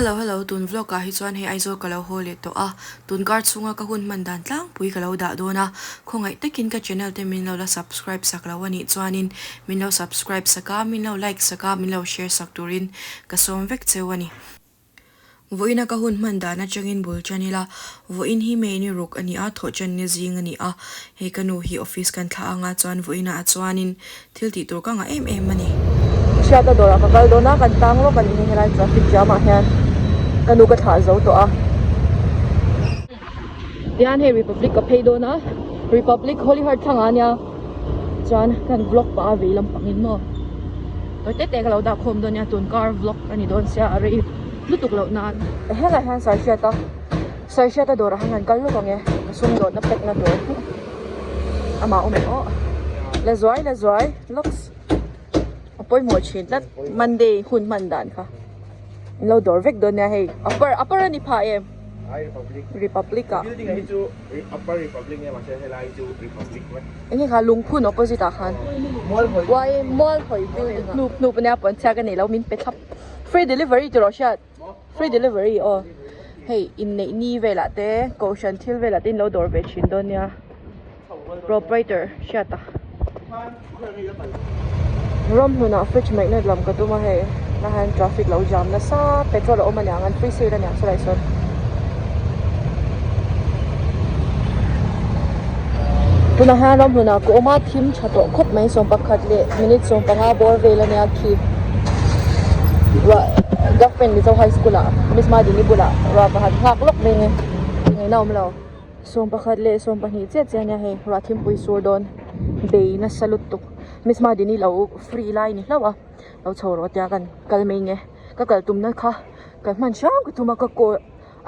Hello hello tun vlog ah hi chuan hei Aizawl ka lo haw leh tawh a, tun kar chhunga ka hun hman dan tlangpui ka lo dah dawn a, khawngaih takin ka channel te min lo la subscribe sak lo a nih chuanin min lo subscribe sak a, min lo like sak a, min lo share sak turin ka sawm vek cheu a ni. Vawiina ka hun hman dan atangin bul tan ila, vawiin hi May ni ruk a ni a, thawhchan ni zing a ni a, hei ka nu hi office kan thlah anga chuan vawiinah a chuanin thil tih tur ka ngah em em a ni. Hriata dawrah ka kal dawn a, kan tang lawk a nih hi helai traffic jam ah hian ka nu ka thlah zo tawh a. Tihian hei Republic ka phei dawn a, Republic Holy Heart thlang ah ania chuan kan vlog pah a vei lampangin maw tawi te te ka lo dah khawm dawn nia tun car vlog a ni dawn sia a rei lutuk loh nan. Helai hian Saihriata Saihriata dawrah hian kan kal lawk ang e ka sum dawrna pack na tur amah awm em aw la zuai la zuai lawks a pawimawh thin tlat Monday hun hman dan kha. In lo dawr vek dawn nia hei upper upper a ni phah em republic ah enge kha lungphun opposite ah khan uai mualhawi building ah hnup hnup ania pawn chhiat ka nei lo min pe thlap free delivery tih rawh hriat free delivery aw hei inneih ni velah te kohhran thil velah te in lo dawr ve thin dawn nia. Proprietor hriat a ram hmunah fridge magnet lam ka tum a hei ah hian traffic lo jam nasa petrol a awm aniang an free sale aniang chulai sawn tunah hian ram hmunah ka awm a thim tha tawh khawp mai sawmpakhat leh minute sawmpanga bawr vel ania khi ruah government mizo high school ah miss madini bulah ruah pakhat nghak lawk mai nge tingaihna a awm lo. Sawmpakhat leh sawmpahnih chiah chiah ania hei ruah thimpui sur dawn bei nasa lutuk miss madini lo free lai ni hlauh a lo chho rawh tia kan kal mai nge ka kal tumna kha ka hman hram ka tum a ka call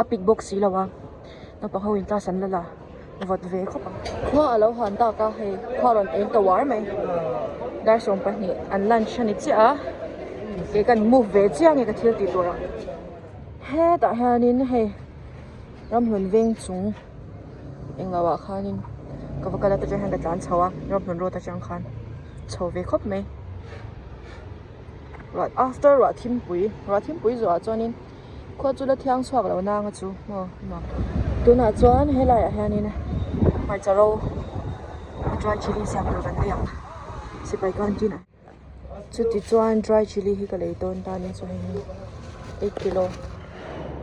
a pick bawk si lo a naupang ho in class an la la vawt ve khawp ang khua a lo han tak a hei khua rawn eng ta uar mai dar sawmpahnih an lunch a ni chiah a kei kan move ve chiang nge ka thil tih tur ah hetah hianin hei. Ramhlun veng chung englo ah khanin ka va kal a ta hian ka tlan chho a Ramhlun road atang khan chho ve khawp mai ruah after ruah thimpui ruah thimpui zawh ah chuanin khua chu la thiang chhuak lo nang a chu maw nuam tunah chuan helai ah hianin hmarcha ro a dry chilli siam tur kan lei ang sipai canteen ah Chuti chuan dry chilli hi ka lei dawn ta ania chu hei hi eight kilo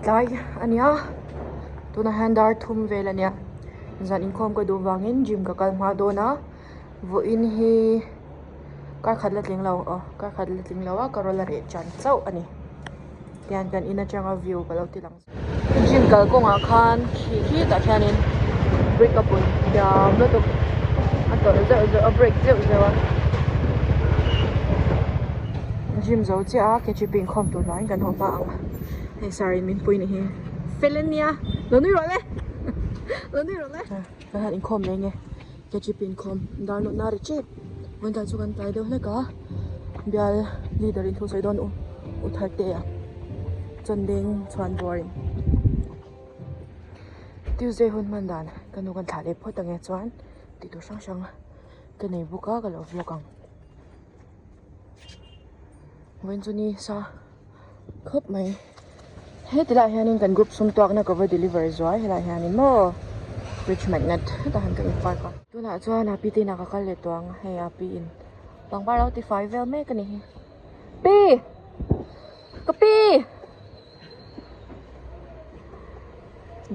tlai a nia tunah hian dar thum vel a nia zan inkhawm ka duh vangin gym ka kal hma dawn a vawiin hi kar khat la tling lo aw kar khat la tling lo a ka rawl a reh chan chauh a ni tihian kan in atanga view ka lo ti lang gym kal kawngah khan khi khitah khianin brick a pun thiam lutuk a tawlh zeuh zeuh a break zeuh zeuh a gym zo chiah a ketchup inkhawm tur hlauhin kan haw hma ang hei sir in min pui ni hi fel ania lo nui rawh le lo nui rawh le kan han inkhawm leh nge ketchup inkhawm dar nawh na ri tep vawiin chu kan tlai deuh hlek a bial leader in thu sawi dawn u u thar te a. Chawndeng chhuan bawrin Tuesday hun hman dan ka nu kan thlah leh phawt ang e chuan tih tur hrang hrang ka nei bawk a ka lo vlog ang vawiin chu ni sa khawp mai heti lai hianin kan group sum tuakna ka va deliver zuai helai hianin maw fridge magnet hetah hian ka in park a tunah chuan a pi te inah ka kal leh tawh ang hei a pi in pangpar lo tifai vel mek a ni hi pi. Ka pi!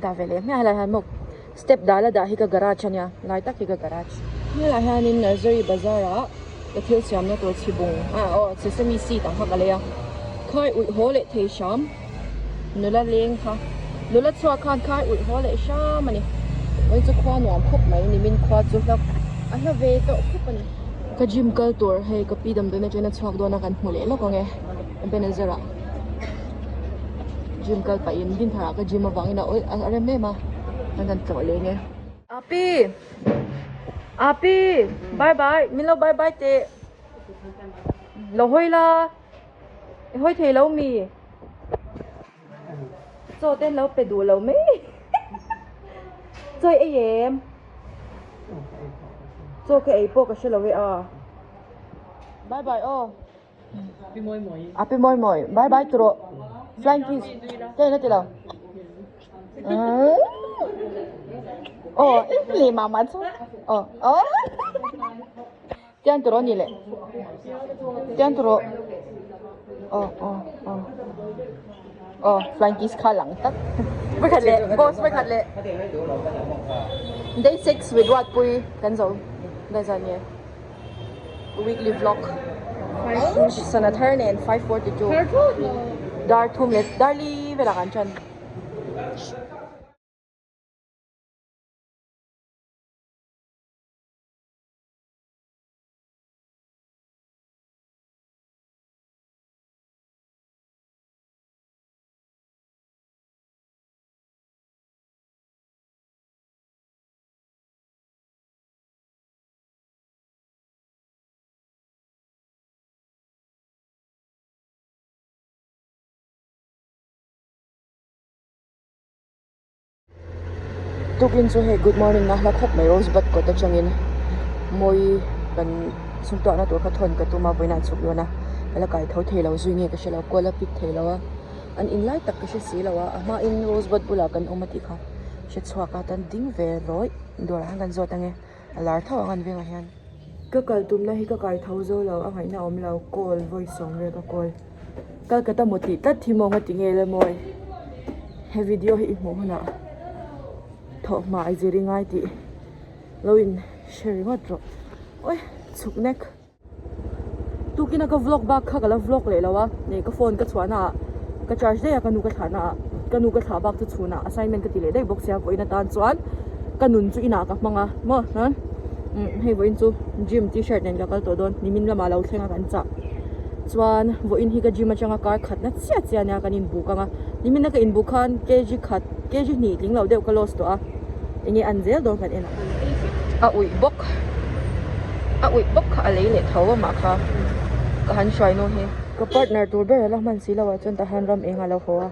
Dah ve leh hmiah helai hian maw step dah la dah hi ka garage ania lai tak hi ka garage. Helai hianin nursery bazar ah ka thil siamna tur chhibung ah aw sesame seed ang kha ka lei a khai uih haw leh thei hram nula leng kha nula chhuak khan khai uih haw leh hram a ni vawiin chu khua nuam khawp mai nimin khua chu hla a hla ve tawh khawp a ni. Ka gym kal tur hei ka pi damdawiin atangin a chhuak dawn a kan hmu leh lawk ang e. Ebenezer ah gym kal pah in dinthar ah ka gym avangin a awih a rem em a an kan tlawh leng e. Api! Api! Bye bye! Min lo bye bye teh! Lo hawi la! I hawi thei lo mi? Chaw te an lo pe duh lo mai! Chaw i ei em? Chaw ka ei pawh ka hre lo e a. Bye bye aw! A pi mawi mawi. Bye bye tawh rawh. Flying kiss te na ti lo aw i leh mah mah chu aw aw tiang tawh rawh ni leh tiang tawh rawh aw aw aw aw flying kiss kha lang tak vawikhat leh boss vawikhat leh day 6 with Ruatpui kan zo daih zan nge. Weekly vlog sana thar nen 5:42 dar thum leh dar li velah kan ṭan. Tukin chu hei good morning na hla khawp mai Rosebud kawt atangin mawi kan chhungtuahna tur kha thawn ka tum a vawiinah chhuk dawn a ka la kai tho thei lo zui nge ka hre lo kual a pik thei lo a an in lai tak ka hre si lo a a hmain Rosebud bulah kan awm a tih kha hre chhuak a tan ding ve rawih dawrah hian kan zawt ange. A lar tho ang an vengah hian. Ka kal tumna hi ka kai tho zo lo, a ngaihna awm lo, call vawi sawm vel ka call. Calcutta maw tih tlat hi maw nga ti nge le mawi. He video hi i hmuh hunah thawh hma i zir i ngai tih lo in hre ringawt rawh. Oi chhuk nek. Tukina ka vlog bak kha ka la vlog leh lo a, nih ka phone ka chhuahna ah ka charge daih a ka nu ka thlahna ah ka nu ka thlah bak chu chhunah assignment ka ti leh daih bawk sia vawiin atan chuan ka nun chu inah ka hmang a maw chuan umm hei vawiin chu gym tshirt nen ka kal tawh dawn nimin lamah lo thleng a kan chah chuan vawiin hi ka gym atanga kar khatna chiah chiah ania kan inbuk ang a nimina ka inbuk khan kg khat kg hnih tling lo deuh ka loss tawh a. Enge an zel dawn kan en ang. A uih bawk a uih bawk kha a lei leh tho a mah kha ka han hruai nu hi. Ka partner tur ber a la hman si lo ah chuan tah hian ram eng a lo haw a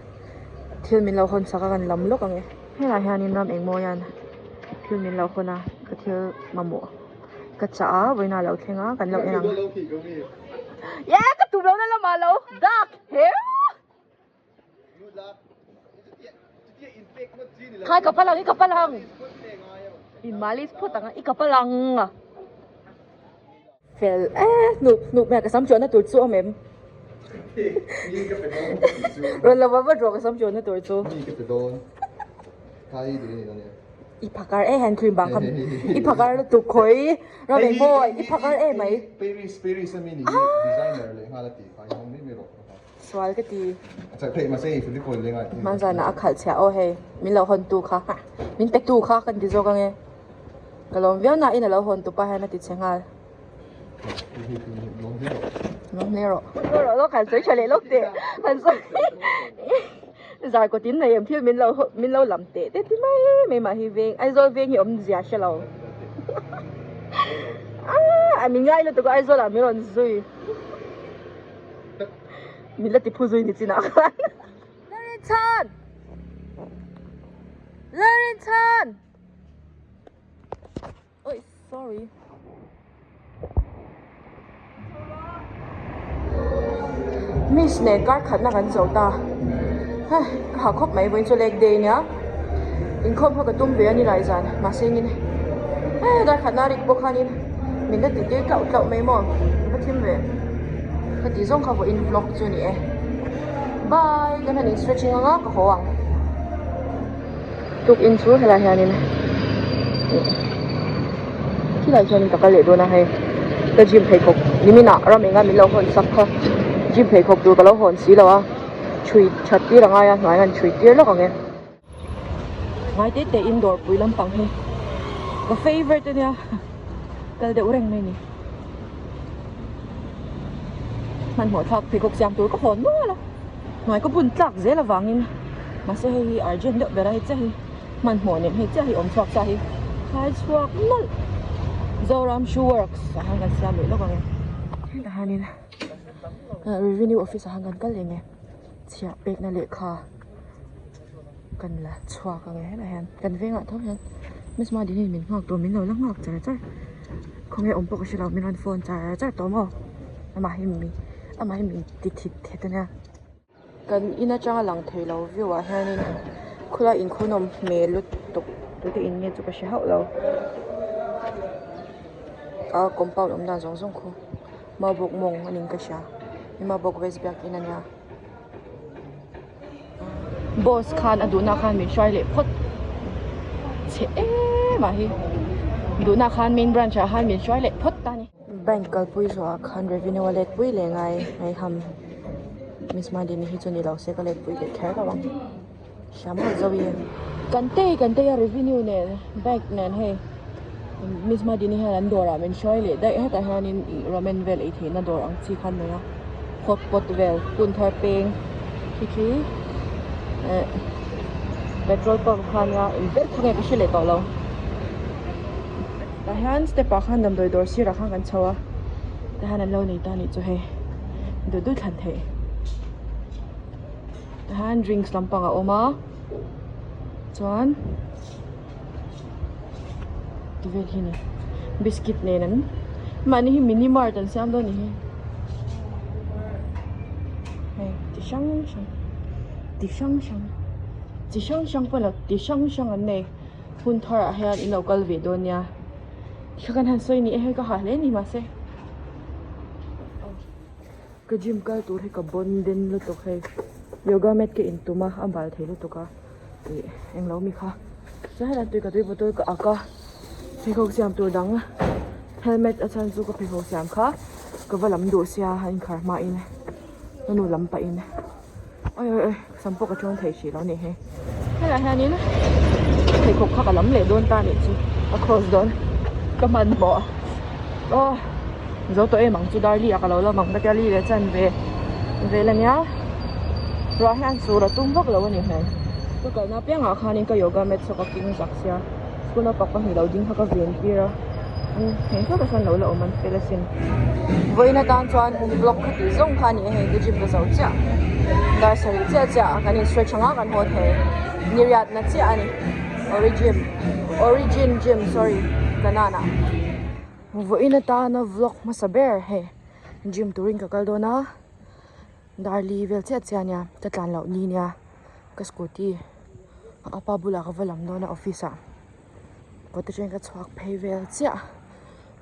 thil min lo hawn sak a kan lam lawk ang e. Helai hianin ram eng mawi an thil min lo hawn a ka thil mamawh ka chah a vawiin ah a lo thleng a kan lo en ang. Ye ka tum lohna lamah lo dak heu. Khai ka palang i ka palang in malis phawt ang a i ka palang fel e hnuk hnuk hmel ka sam chuanna tur chu awm em rawn lo va vat rawh ka sam chuanna tur chu i phakar e hand cream bang kha i phakar lutuk khawi ram eng maw i phakar e mai Paris Paris a mi ni hi designer leh nghal a tih kha i hawng mai mai rawh. Sual ka ti. Hmanzana a khalh chhiah aw hei min lo hawn tu kha min pe tu kha kan ti zawk ange ka lawm viau na in a lo hawn tu pa hian a ti che nghal. Lawm hle rawh. Rawh lawk han sawi tha leh lawk teh han sawi zar kawt in nei em thil min lo min lo lam teh te ti mai mai mah hi veng Aizawl veng hi awm zia hre lo a min ngai lutuk a Aizawl ah min rawn zui. Min la ti phu zui ni chinah khan. Lalrinchhan! Lalrinchhan! Oi, sorry. Miss nen kar khatna kan zo ta. Ha, ka ha khawp mai vawiin chu leg day nia. Inkhawm kha ka tum ve a ni lai zan. Mahse engin he dar khatna rik pawh khanin min la ti tir tlauh tlauh mai maw. Ka va thim ve. Ka tih zawng kha vawiin vlog chu a ni e. Bye! Kan han in stretching ang a, ka haw ang. Tukin chu helai hianin khilai hianin ka kal leh dawn a hei ka gym pheikhawk niminah ram enga min lo hawn sak kha gym pheikhawk tur ka lo hawn si lo a chhui that tir a ngai a hnuai hian chhui tir lawk ang e. Ngai te te in dawrpui lampang hi ka favourite ania kal deuh reng mai a ni. Hmanhmawh thlak pheikhawk siam tur ka hawn nual a hnuai ka bun tlak zel avangin mahse hei hi urgent deuh ber a hei chiah hi hmanhmawh nen hei chiah hi awm chhuak sa hi thlai chhuak nawlh Zoram shoe works ah hian kan siam leh lawk ang e hetah hianin revenue office ah hian kan kal leh nge chhiah pekna lehkha kan la chhuak ang e helai hian kan vengah tho hian miss Madini in min nghak tur min lo la nghak char char khawnge awm pawh ka hre lo min rawn phone char char tawh maw amah hi mi amah hi min ti thit thet ania. Kan in atanga lang thei lo view ah hianin khawlai inkhawhnawm hmel lutuk tute in nge chu ka hre hauh lo a compound awm dan zawng zawng khu maubawk mawng a niin ka hria maubawk west biakin a nia. Boss khan a duhna khan min hruai leh phawt chhe em ah hi duhna khan main branch ah khan min hruai leh phawt ta a ni. Bank kalpui zawhah khan revenue a let pui leh ngai ngaiham Miss Madini hi chu ni lo se ka let pui leh kher lo ang hriam hauh zo i. Kan tei kan tei a revenue nen bank nen hei Miss Madini hian an dawrah min hruai leh daih hetah hianin ih ramen vel ei theihna dawr ang chi khan nei a hot pot vel hun thar peng khi khi eh petrol pump kha ania eng ber kha nge ka hre leh tawh lo. Tah hian step ah khan damdawi dawr sirah khan kan chho a tah hian an lo nei ta anih chu hei duh duh thlan theih tah hian drinks lampang a awm a chuan ti vel hi a ni biscuit nen an mahni hi mini mart an siam dawn a nih hi hei ti hrang hrang ti hrang hrang chi hrang hrang pawh ni lo ti hrang hrang an nei. Hun tharah hian in lo kal ve dawn nia thil kan han sawi ni e hei ka hah hle ni mahse ka gym kal tur hi ka bawn den lutuk hei yoga mat ka intum a a bal thei lutuk a ih englo mi kha chuan helai tui ka tui bottle ka ak a pheikhawk siam tur dang helmet a chhan chu ka pheikhawk siam kha ka va lam duh sia a inkhar hma in ka nu lam pah in. Oi oi oi sam pawh ka chuang thei hrih lo a nih hi helaiah hianin pheikhawk kha ka lam leh dawn ta anih chu ka cross dawn ka hmanhmawh aw zo tawh em ang chu darli ah ka lo lam ang ka tia li leh chan ve vel ania ruah hian sur a tum vak lo a nih hmel ka kalna apiangah khanin ka yoga mat saw ka keng zak sia school naupang pahnih lo ding kha ka ven tir a heng hlauh ah sawn lo la awm an fel asin vawiin atan chuan vlog kha tih zawng kha a ni a hei ka gym ka zo chiah dar sarih chiah chiah a kan in stretch ang a kan haw thei niriat na chiah a ni origin origin gym sorry kanan ah vawiin atana vlog hmasa ber hei gym turin ka kal dawn a dar li vel chiah chiah a nia ka tlan loh ni nia ka scooty a pa bulah ka va lam dawn a office ah kawt atangin ka chhuak phei vel chiah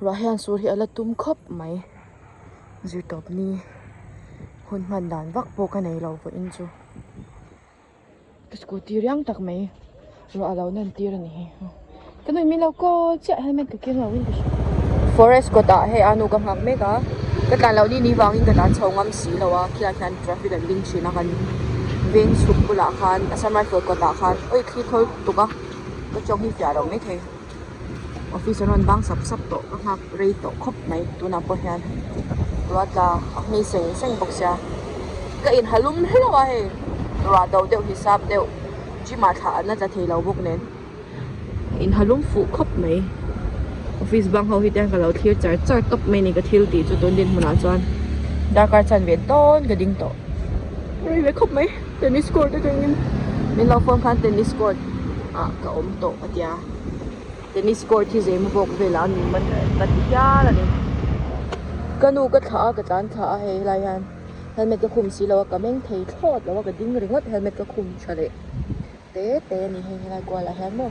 ruah hian sur hi a la tum khawp mai zirtawp ni hun hman dan vak pawh ka nei lo vawiin chu ka scooty riang tak mai ruah a lo nan tir a ni hi ka nuih min lo kawl chiah helmet ka keng lo in ka hria forest kawt ah hei a nu ka nghak mek a ka tlan loh ni ni vangin ka tlan chho ngam si lo a khilaiah khian traffic an ding thin a kan veng chhuk bulah khan assam rifle kawt ah khan awi thli thawl tuk a ka tawng hi fiah lo maithei office an rawn bang sap sap tawh ka nghak rei tawh khawp mai tunah pawh hian ruah tla a hmei seng seng bawk sia ka inha lum hlauh a hei ruah do deuh hisap deuh gym ah thlah an la tla thei lo bawk nen inha lum fuh khawp mai office bang ho hi te hian ka lo thlir char char tawp mai a ni ka thil tih chu tun dinhmunah chuan darkar chan ve dawn ka ding tawh rei ve khawp mai tennis court atangin min lo phone khan tennis court ah ka awm tawh a tia tennis court hi zem bawk velah a ni man ka ti hial a ni ka nu ka thlah a ka tlan thlah a hei helai hian helmet ka khum si lo a ka meng thei thlawt lo a ka ding ringawt helmet ka khum tha leh te te a ni hei helai kual ah hian maw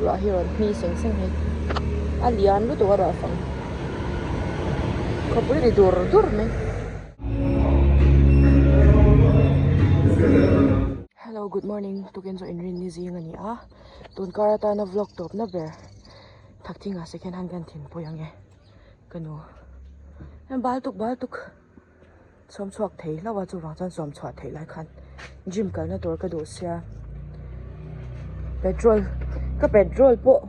ruah hi rawn hmi seng seng hei a lian lutuk a ruah fang khawpui ri dur dur mai. Hello good morning tukin chu inrinni zing a ni a tun kar atana vlog tawpna ber thakthing ah second hand kan thinpui ang e ka nu bal tuk bal tuk. Sawm chhuak thei hlauh a chuvang chuan sawm chhuah theih lai khan gym kalna tur ka duh sia petrol ka petrol pawh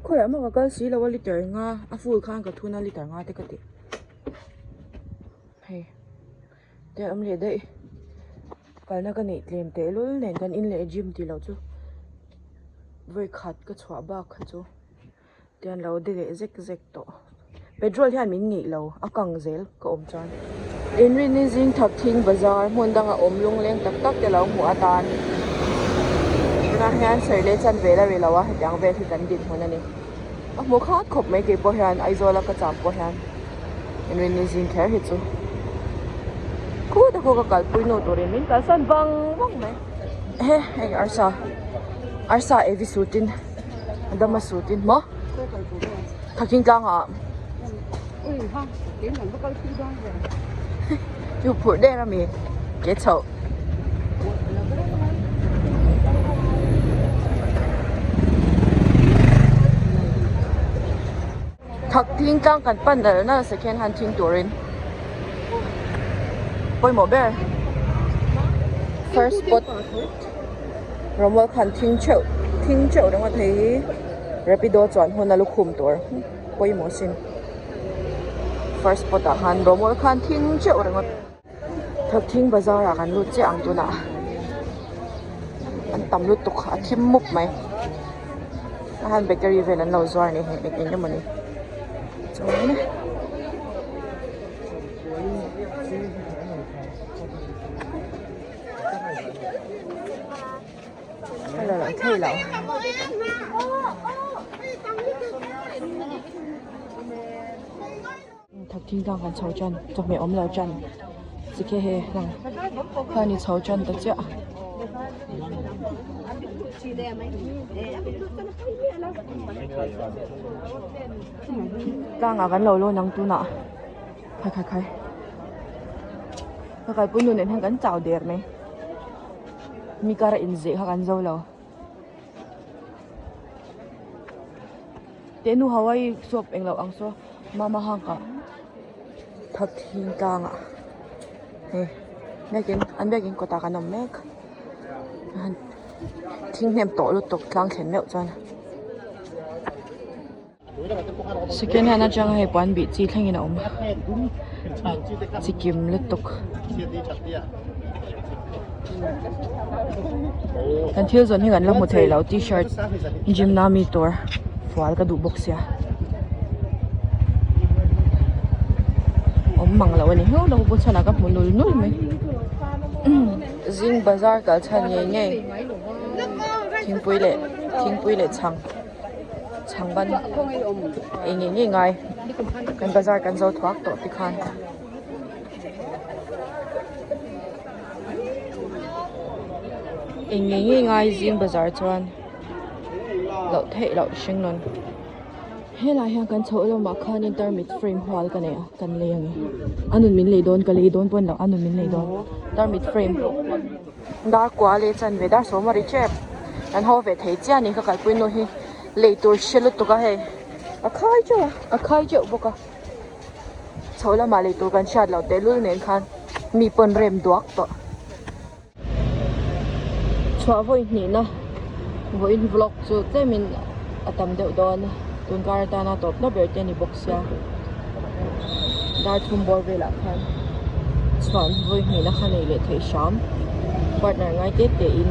khawiah maw ka kal si lo a liter nga a full khan ka thun a liter nga te ka ti hei te a awm leh daih kalna ka neih tlem tehlul nen kan in leh gym tih loh chu vawi khat ka chhuah bak kha chu. Tian lo de leh zek zek tawh. Petrol hian min ngeih lo, a kang zel ka awm chuan. Inrinni zing thak thing bazar hmun danga awm lungleng tak tak te lo hmuh atan tunah hian sawi leh chan vel a ri lo a, hetiang vel hi kan dinhmun a ni. A hmu khat khawp mai kei pawh hian Aizawl a ka cham pawh hian Inrinni zing kher hi chu. Khu te khu ka kalpui nu turin min kalsan vang vang mai. He hei arsa arsa evi sutin a dama sutin maw thakhin tlangah chu phurh der ami ke chhoh. Thak thing tlang kan pan nalh nalh second hand thing turin pawimawh ber first spot rawmawl khan thing theuh thing theuh ringawt hei hi rapido chuan hun a lukhum tur pawimawh sin first spot ah khan rawmawl khan thing theuh ringawt. Thak thing bazar ah kan lut chiah ang tunah an tam lutuk a thim mup mai a han bakery vel an lo zuar a ni hei eng eng emawni chuan a la lo thei lo. Thak thing tlang kan chho tan chawhmeh awm lo tan chi khe he lang khan i chho tan ta chiah. Tlangah kan lo lawn ang tunah khai khai khai ka kalpui nu nen hian kan chau der mai mi kara inzeh kha kan zo lo. Teh nu Hawaii soap eng loh ang saw mama hang kah thak thing tlang ah hei biakin an biakin kawtah kan awm mek thing hnem tawh lutuk tlang thlen meuh chuan second hand atanga hei puan bih chi thlengin a awm chikim lutuk kan thil zawn hi kan la hmu thei lo t-shirt gym na mi tur fual ka duh bawk sia awm mang loh a ni hlauh lo bu chhanah ka hmu nul nul mai zing bazar kal chhan ngei ngei thingpui leh thingpui leh chhang chhang ban ei ngei ngei ngai kan bazar kan zo thuak tawh tikhan. Eng ngei ngei ngai zing bazar chuan loh theih loh hring nawn helai hian kan chhoh lamah khanin tarmit frame hual ka nei a kan lei ang e a nun min lei dawn ka lei dawn pawn loh a nun min lei dawn tarmit frame dar kua leh chanve dar sawm a ri tep kan haw ve thei chiah a ni ka kalpui nu hi lei tur hre lutuk a hei a khai teuh a a khai teuh bawk a. Chho lamah lei tur kan hriat loh tehlul nen khan mi pawn rem duak tawh. Chhuah vawi hnihna vawiin vlog chu tlemin a tam deuh dawn tun kar atana tawp na ber te a ni bawk sia dar thum bawr velah khan chhuah vawi hnihna kha nei leh theih hram partner ngai te te in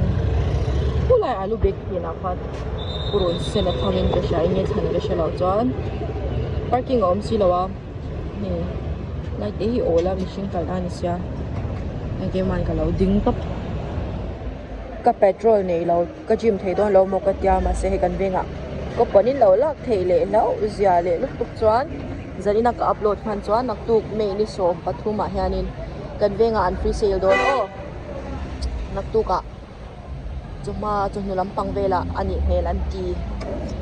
khulai alu bag phenah khan. Purun sen a thangin ka hria eng nge thlan ka hre loh chuan parking a awm si lo a hei lai te hi awl a mihring kalna a ni sia hei keimah ka lo ding tawp ka petrol nei lo ka gym thei dawn lo maw ka tia mahse hei kan vengah ka pawn in lo lak theih leh hlauh zia leh lutuk chuan zanin a ka upload hman chuan naktuk May ni 13 ah hianin kan vengah an free sale dawn aw naktuk ah. Chawhma chawhnu lampang velah a nih hmel an ti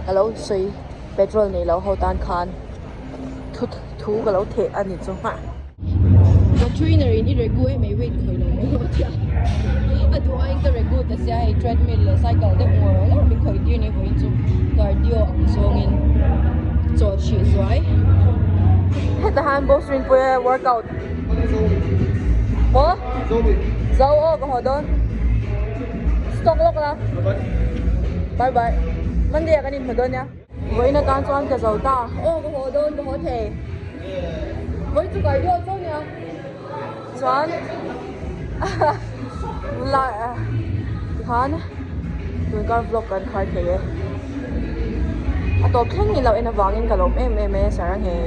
ka lo sawi petrol nei lo ho tan khan thu thu ka lo theh a ni chu hah. Ka trainer in i regu em ei weight khawih lo mai lo tia a duh aiin ka regu ta sia hei treadmill leh cycle deuh ngawr ngawr min khawih tir ni vawiin chu cardio ang zawngin chaw hrih zuai hetah hian boss rinpuia workout maw zo aw ka haw dawn stock lawk la bye bye monday ah kan inhmu dawn nia vawiin atan chuan ka zo ta aw ka haw dawn ka haw thei vawiin chu cardio cho nia chuan la tikhan tunkar vlog kan khar thei e a tawp thleng ni lo en avangin ka lawm em em e saranghe.